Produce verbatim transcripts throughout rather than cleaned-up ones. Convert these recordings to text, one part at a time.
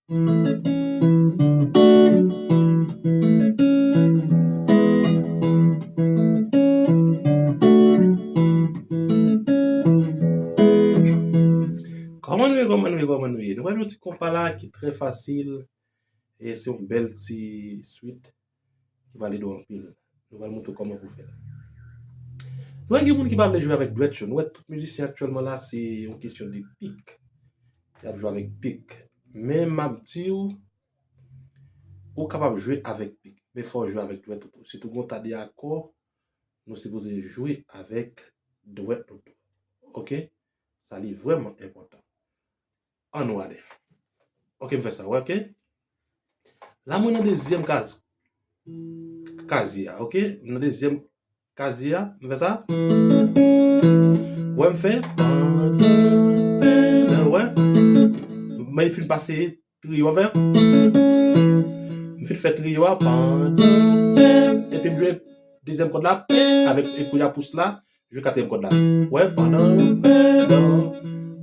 Kòman nou ye, kòman nou ye, kòman nou ye? Nou wè yon ti konpa la ki trè fasil. E se yon bèl ti swit ki pral ede w anpil. Nou pral montre w kòman pou fè l. Nou wè gen moun ki pa vle jwe avèk dwèt yo. Nou wè tout mizisyen aktyèlman la, se yon kesyon de pik. Y ap jwe avèk pik. Men m ap di w, ou kapab jwe avèk pik. Men fò w jwe avèk dwèt ou tou. Sitou gen yon ta de akò, nou sipoze jwe avèk dwèt nou tou. Oke? Sa li vrèman enpòtan. Ann nou ale. Oke, m fè sa, wè, oke? La, mwen nan dezyèm kaz, kazye a, oke? M nan dezyèm kazye a, m fè sa. Wè, m fè pandan, pandan, wè. Mwen fin pase triyo a, m fè. M fin fè triyo a, pandan, epi m jwe dezyèm kòd la, avèk, epi kounye a pous la, jwe katriyèm kòd la. Wè, pandan, pandan.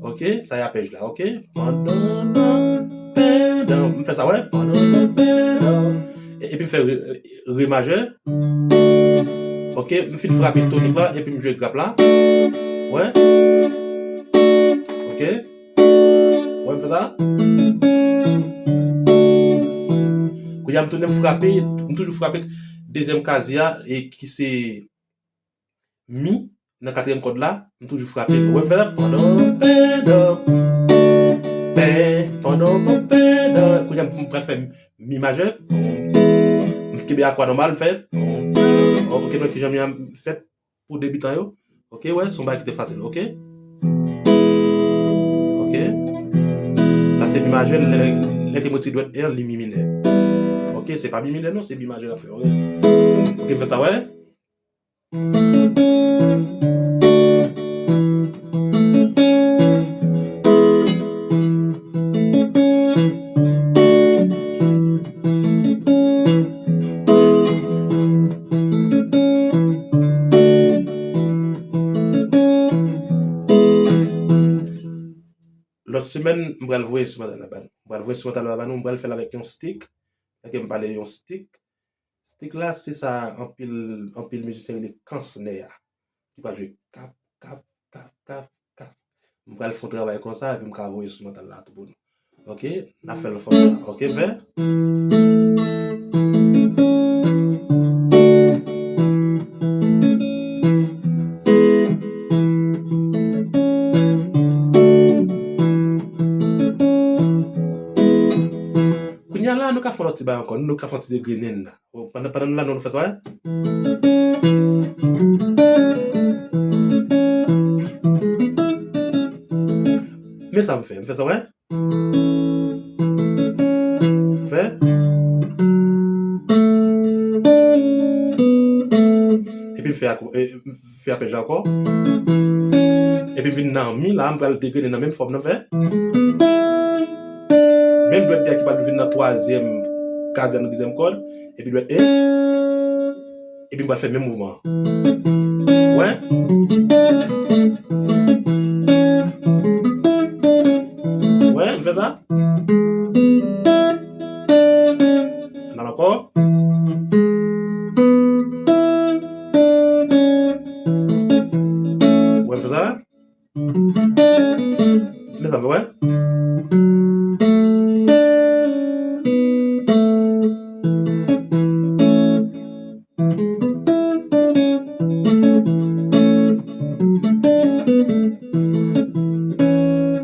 Oke, sa e apèj la, oke? Pandan, pandan. M fè sa, wè, pandan, pandan. E- Epi m fè re, re majè. Oke, m fin frape tonik la, epi m jwe grap la. Wè. Oke. Wè, m fè sa. Kounye a, m tounen, m frape, m toujou frape dezyèm kazye a, e ki se mi, nan katriyèm kòd la, m toujou frape l. Wè, m fè la, pandan, pandan, pen, pandan, pan, pandan. Kounye a, m pral fè mi majè, m kenbe akò a nòmal, m fè, oke, donk, kijan mi a fèt pou debitan yo. Oke, wè, se yon bagay ki te fasil, oke? Oke. La, se mi majè, lè, lè, lè ke m retire dwèt, e, li mi minè. Oke, se pa mi minè, non, se mi majè l ap fè, oke? Oke, m fè sa, wè. Lòt semèn, m pral voye enstrimantal la ba nou. M pral voye enstrimantal la ba nou, m pral fè l avèk yon stick. Lè ke m pale yon stick, stick la, se sa anpil, anpil mizisyen rele kansnè a. Ki pral jwe kap, kap, kap, kap, kap. M pral fè yon travay konsa, epi m ka voye enstrimantal la tou pou nou. Oke, n ap fè l ansanm sa. Oke, m fè. Kounye a la, nou ka fè yon lòt ti bagay ankò. Nou ka fè yon ti degrennen la. Bon, pandan, pandan nou la, nou fè sa, wè. Men sa m fè, m fè sa, wè. Fè. Epi m fè ak, e, m fè apèj la ankò. Epi m vin nan mi la, m pral degrennen nan menm fòm nan, m fè. Menm dwèt dèyè ki pral vin nan twazyèm kazye a nan dezyèm kòd, epi dwèt e, epi m pral fè menm mouvman an. Wè? Wè, m fè sa? Ann al ankò. Wè, m fè sa? Mezanmi, wè.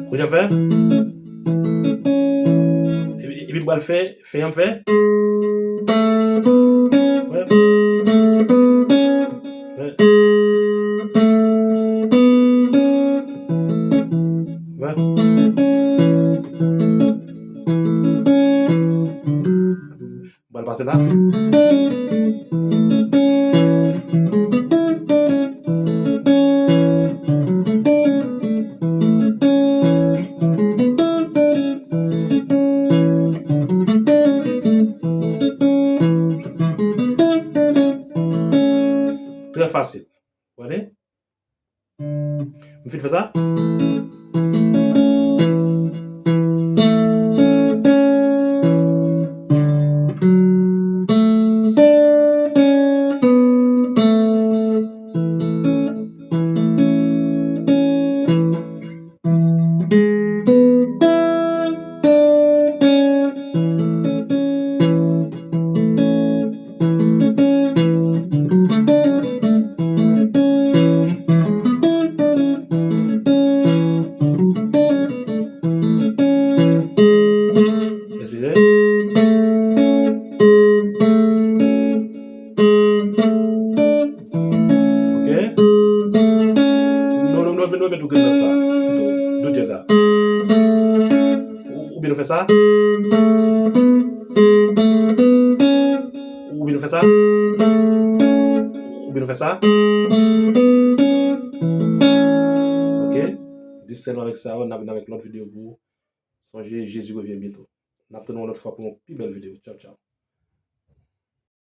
Kounye a m fè. Epi, epi m pral fè, fè an m fè. Wè. Wè. Wè. M pral pase la. Trè fasil. Ou gade? M fin fè sa. Ok. Nou, nou, nou, nou met do grenn nòt sa pito, do dyèz la. Ou, oubyen nou fè sa. Oubyen nou fè sa. Oubyen nou fè sa. Ok. Di sèlman avèk sa, n ap vin avèk lòt videyo pou ou. Sonje, Jezi revyen byento. N ap tann yon lòt fwa pou yon pi bèl videyo. Tchaw, tchaw.